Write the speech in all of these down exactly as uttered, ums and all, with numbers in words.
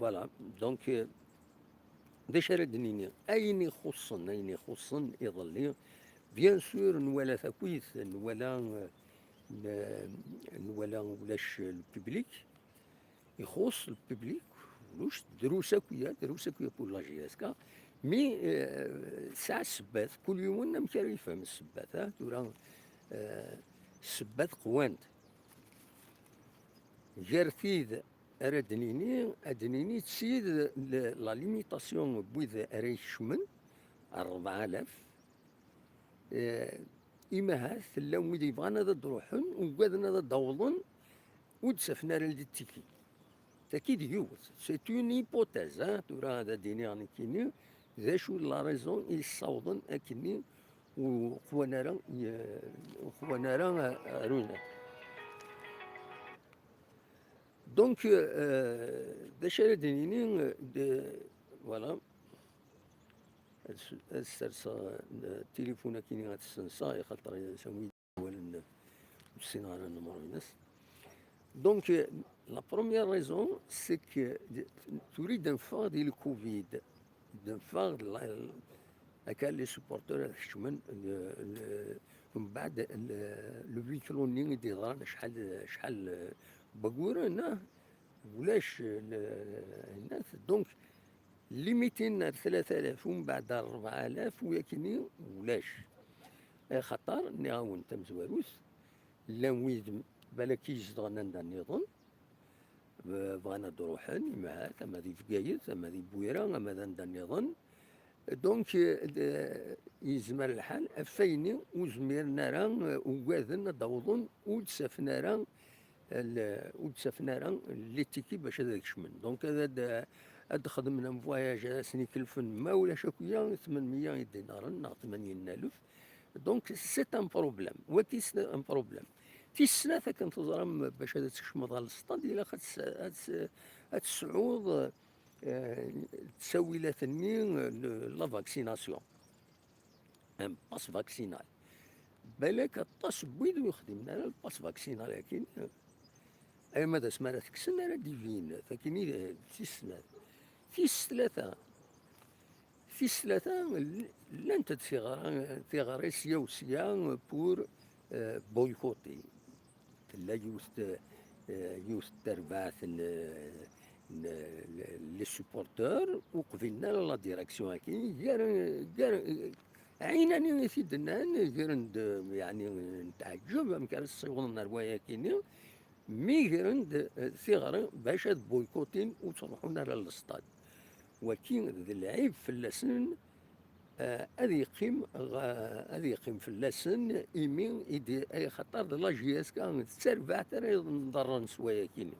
Voilà, donc, euh, d acu ara d-nini? Ayen ixuṣṣen, ayen ixuṣṣen iḍelli, bien sûr, nwala takuyt, nwala, euh, n-, nwala ulac le public, ixuṣṣ le public, ulac, drus akya, drus akya pour la J S K, mais, euh, tesɛa ssebbat, kul yiwen amek ara yefhem ssebbat, ha? Tura, euh, ssebbat qwant. Gar tid ara d-nini, ad d-nini d tid, le-, la limitation n wid ara ikecmen, rebɛa alaf. Eh, imahat, llan wid yebɣan ad d-ruḥen, ugaden ad d-awḍen, ur d-ttafen ara les tickets. Tagi d yiwet, c'est une hypothèse, hein, tura ad d-iniɣ nekkini, d acu la raison i yessawḍen akkenni ur qwan ara, ur qwan ara ar winat. Donc, euh, d acu ara d-nini, de, voilà. Ad s-, ad sserseɣ, euh, tilifun akkenni ad t-ssenseɣ, ixaṭer sawi awalen ur ssineɣ ara numeṛ-ines. Donc, euh, la première raison, c'est que de-, tura i d-neffeɣ di le covid. D-, neffeɣ d la-, akka les supporters ad kecmen, le, le, mbeɛd le, le huis clos-nni i d-yeḍran acḥal, acḥal, euh, n wayyuren, ah, ulac, euh, le, donc, limitin ar tlata alaf, umbeɛd ar rebɛa alaf, u yakini ulac. Axaṭer, nniɣ-awen tamezwarut, llan wid balak i izedɣen anda nniḍen, b-, bɣan ad d-ruḥen, imahat, ama di Bgayet, ama di Bwira, ama d anda nniḍen. Donc, euh, d-, yezmer lḥal, ɣef wayen ur zmiren ara, euh, ugaden ad d-awḍen, ur d-ttafen ara, l-, ur d-ttafen ara les tickets bac ad kecmen. Donc, ad, ad, ad xedmen un voyage, ad asen-ikelfen, ma ulac akya, tmenmeyya idinaren neɣ tmanyin n alef. Donc, c'est un problème. Wagi, c'est un problème. Tis snat, akken teẓram, bac ad tkecmeḍ ɣer lestad, ilaq ad tes-, ad tes-, ad tesɛuḍ, euh, ttawilat-nni, euh, le, la vaccination. Un pass vaccinal. Balak aṭas n wid ur yexdimen ara le pass vaccinal akkin, ama d asmi ara t-kksen ara d-ibin, akkin i d tis snat. Tis tlata, tis tlata, l-, llant-d tiɣra-, tiɣri sya u sya pour, euh, boycotter. Tella yiwet, eh, yiwet n terbaɛt n, n, n les supporters, ur qbilen ara la direction-agi, gar, gar, ɛinani i t-id-nnan, gren-d, yeɛni, n tɛeǧǧeb amek ara ssiwḍen ar wayagi-nni, mi gren-d, eh, tiɣri bac ad boycottin ur ttruḥun ara ɣer lestad. Waki d lɛib fell-asen, eh, ad yeqqim ɣ-, ad yeqqim fell-asen, imi i d-, ay xaṭer d la J S K d tarbaɛt ara iḍerren s wayakini.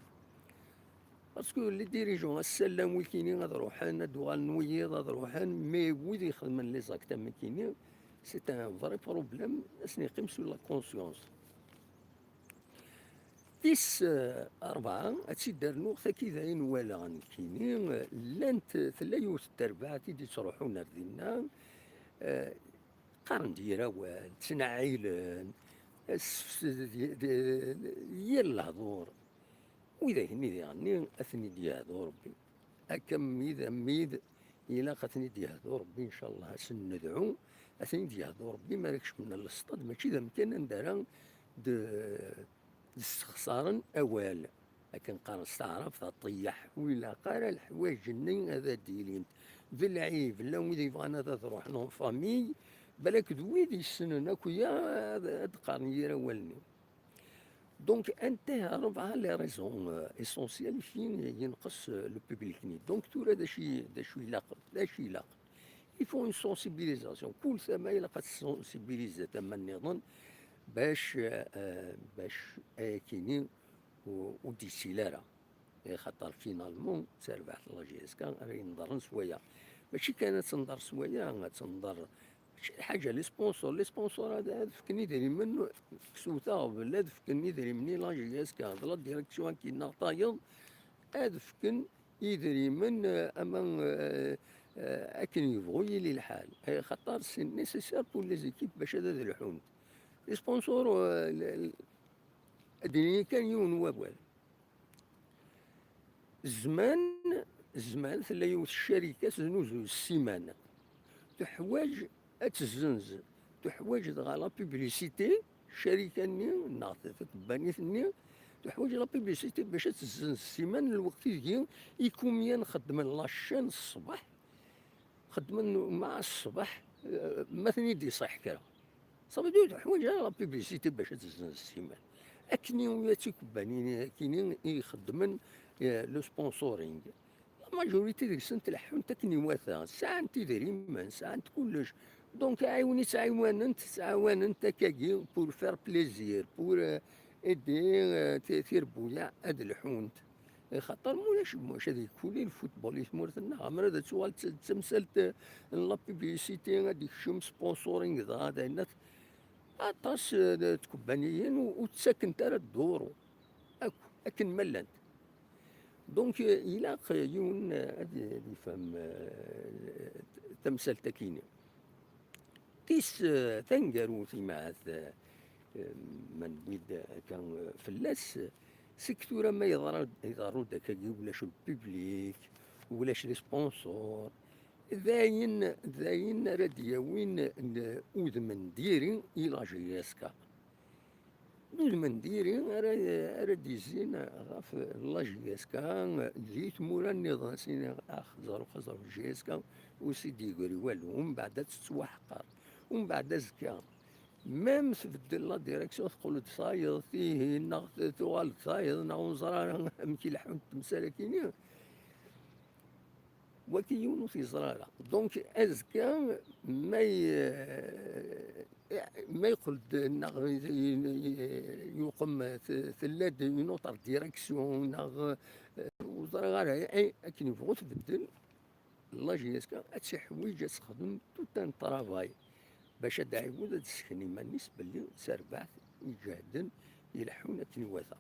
Parce que les dirigeants, ass-a llan wikini ad ruḥen, ad d-uɣalen wiyiḍ ad ruḥen, mais wid ixedmen les actes am nekkini, c'est un vrai problème, ad sen-yeqqim sur la conscience. Tis, eh, rebɛa, ad tt-id-rnuɣ takida i nwalaɣ nekkini, eh, llant, tella yiwet n terbaɛt i d-ittruḥun ar dinna, eh, qqaren-d yir awal, ttnaɛilen, eh, sefsed-, d-, d-, yir lehdur. Widak-nni diɣenni, ad ten-id-yehdu Rebbi. Akka mmid, mmid, ilaq ad ten-id-yehdu Rebbi, ncallah, ad sen-nedɛu, ad ten-id-yehdu Rebbi, mi ara kecmen ɣer lestad, mačči d amkan anda ara d-, d-ssexṣaren awal. Akken qqaren s taɛrabt, aṭeyyeḥ, ur ilaq ara leḥwayeǧ-nni ad d-ilint. D lɛib, llan wid yebɣan ad, ad ruḥen en famille, balak d wid yessnen akk-ya ad, ad qqaren yir awal-nni. Donc, anta rebɛa les raisons, euh, essentielles i yenqes, euh, le public-nni. Donc, tura d acu i, d acu ilaqen, d acu ilaqen. Il faut une sensibilisation. Kul tama ilaq ad tessensibiliser tama nniḍen bac, euh, bac ayakini ur, ur d-yessil ara. Axaṭer, finalement, d tarbaɛt n la J S K ara yenḍerren s waya. Mačči kan ad tenḍer s waya, ad tenḍer mačči d lḥaǧa, les sponsors, les sponsors ad, ad fken idrimen, kkes-it aɣbel, ad fken idrimen i la J S K, d la direction akkin neɣ tayeḍ, ad fken idrimen, eh, ama, eh, eh, akken yebɣu yili lḥal. Axaṭer, c'est nécessaire pour les équipes bac ad, ad lḥunt. Les sponsors, eh, l-, l-, ad d-nini kan yiwen n wawal. Zzman, zzman tella yiwet ccarika tesnuzuy ssiman. Teḥwaǧ ad tezzenz. Teḥwaǧ dɣa la publicité, ccarika-nni neɣ tkebbanit-nni teḥwaǧ la publicité bac ad tezzenz ssiman, lweqt ideg ikumyan xeddmen la chaîne ṣṣbeḥ, xeddmen ma ṣṣbeḥ, eh, ma ten-id-iṣaḥ kra. Ça veut dire teḥwaǧ ara la publicité bac ad tezzenz ssiman. Akken i tikebbanin akkin i ixeddmen, eh, le sponsoring. La majorité deg-sent leḥḥunt akken iwata, sɛant idrimen, sɛant kullec. Donc ɛiwen i ttɛiwanent, ttɛawanent akkagi pour faire plaisir, pour, euh, aider, euh, ti-, tirbuyaɛ ad lḥunt. Xaṭer mulac, mulac ad yekkuli lfutbol i tmurt-nneɣ, amer ad tuɣal d, d tamsalt, euh, n la publicité, ad yekcem sponsoring dɣa d ayen at-, aṭas, euh, n tkebbaniyin ur, ur ttakent ara dduru akk akken ma llant. Donc, euh, ilaq yiwen, euh, ad, ad yefhem, euh, tamsalt-akini. Tis, euh, taneggarut imahat, euh, ma newwi-d akka, euh, fell-as, seg tura ma yeḍra, iḍerru-d akkagi ulac lpiblik, ulac les sponsors, d ayen, d ayen ara d-yawin, euh, udem n diri i la J S K. D udem n diri ara, ara d-izzin ɣef la J S K di tmura nniḍen, sini ax ẓer uxaẓer J S K ur s-id-yegri walu, umbeɛd ad tettwaḥqer, umbeɛd azekka même tbeddel la direction, teqqel-d tayeḍ tihin neɣ tuɣal-d tayeḍ neɣ ur neẓri ara amek i leḥḥunt temsal-akini. Wagi yiwen ur t-yeẓri ara. Donc azekka ma y-, ma yeqqel-d neɣ yuqem t-, tella-d une autre direction neɣ, euh, ur ẓriɣ ara, eh, akken yebɣu tbeddel, la J S K ad tt-iḥwiǧ ad texdem tout un travail bac ad d-ɛiwed ad d-tesken iman-is belli d tarbaɛt iǧehden ileḥḥun akken iwata.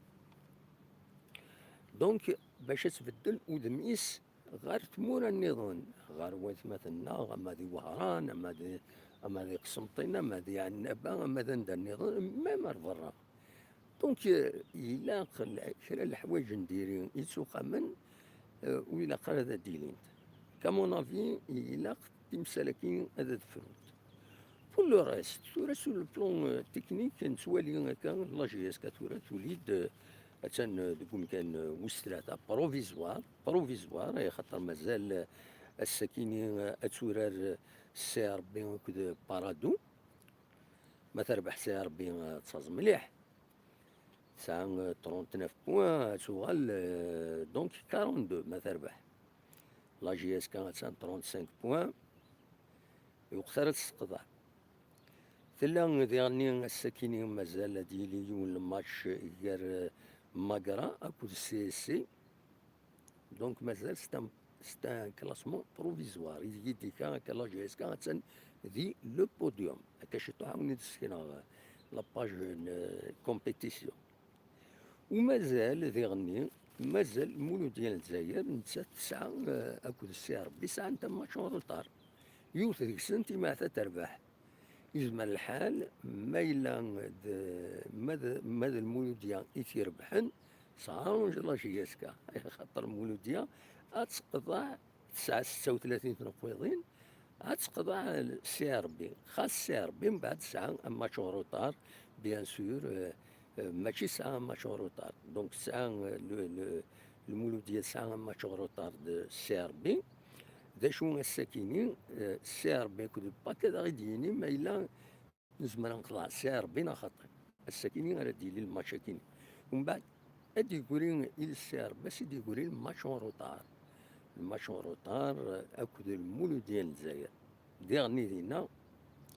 Donc bac ad tbeddel udem-is ɣer tmura nniḍen, ɣer watmaten-nneɣ, ama di Wehran, ama di, ama di Qsenṭin, ama di Ɛennaba, ama d anda nniḍen, même ar berra. Donc, euh, ilaq l-, kra leḥwayeǧ n diri ittuqamen, euh, ur ilaq ara ad d-ilint. Qu'à mon avis, ilaq timsal-agi ad ad-frunt. Pour le reste, tura sur le plan, euh, technique, nettwali akka, la J S K tura tuli-d, euh, attan, euh, deg umkan, euh, wis tlata, provisoire, provisoire, axaṭer mazal, euh, ass-akini, euh, ad turar, euh, C R B akked Paradou. Ma terbeḥ C R B, euh, ad taẓ mliḥ. Tesɛa, euh, trente-neuf points, ad tuɣal, euh, donc quarante-deux, ma terbeḥ. La J S K attan trente-cinq points. Yuqet ara tesseqḍeɛ. Tella diɣenni ass-akini mazal ad yili yiwen lmatch gar, euh, Magra akked C S C. Donc mazal c'est un, c'est un classement provisoire. I deg i d-ikka akka la J S K attan di le podium. Akka ciṭuḥ ad wen-id-ssekneɣ la page n, euh, compétition. U mazal diɣenni, mazal Muludya n Lezzayer nettat tesɛa, eh, akked C R B sɛant un match en retard. Yiwet deg-sent imaɛta terbeḥ. Yezmer lḥal ma yella d, ma d, ma d Lmuludya i t-irebḥen, ça arrange la J S K. Axaṭer Lmuludya ad teqḍeɛ tesɛa setta u tlatin tneqwiḍin, ad teqḍeɛ C R B. Xas C R B mbeɛd tesɛa un match en retard, bien sûr, euh, euh, mačči tesɛa un match en retard. Donc tesɛa, euh, le, le, Lmuludya tesɛa un match en retard de C R B. D acu ass-akini, euh, C R B akked Pak ad aɣ-id-yini ma yella nezmer ad nqeḍɛen C R B neɣ xaṭi. Ass-akini ara d-yili lmatch-akini. Umbeɛd ad d-yegri i C R B, ad d-yegri lmatch en retard. Lmatch en retard, eh, akked Lmuludya n Lezzayer. Diɣenni dinna,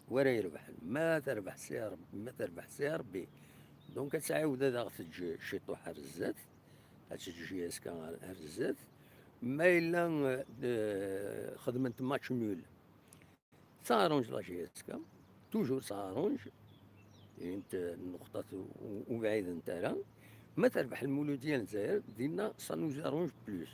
wara irebḥen. Ma terbeḥ C R B, ma terbeḥ C R B, donc ad tɛiwed ad aɣ-teǧǧ ciṭuḥ ar zdat, ad teǧǧ J S K ar, ar zdat. Ma yella, eh, xedment match nul, ça arrange la J S K, toujours ça arrange, int nnuqṭat ur, ur bɛident ara. Ma terbeḥ Lmuludya n Lezzayer, dinna ça nous arrange plus.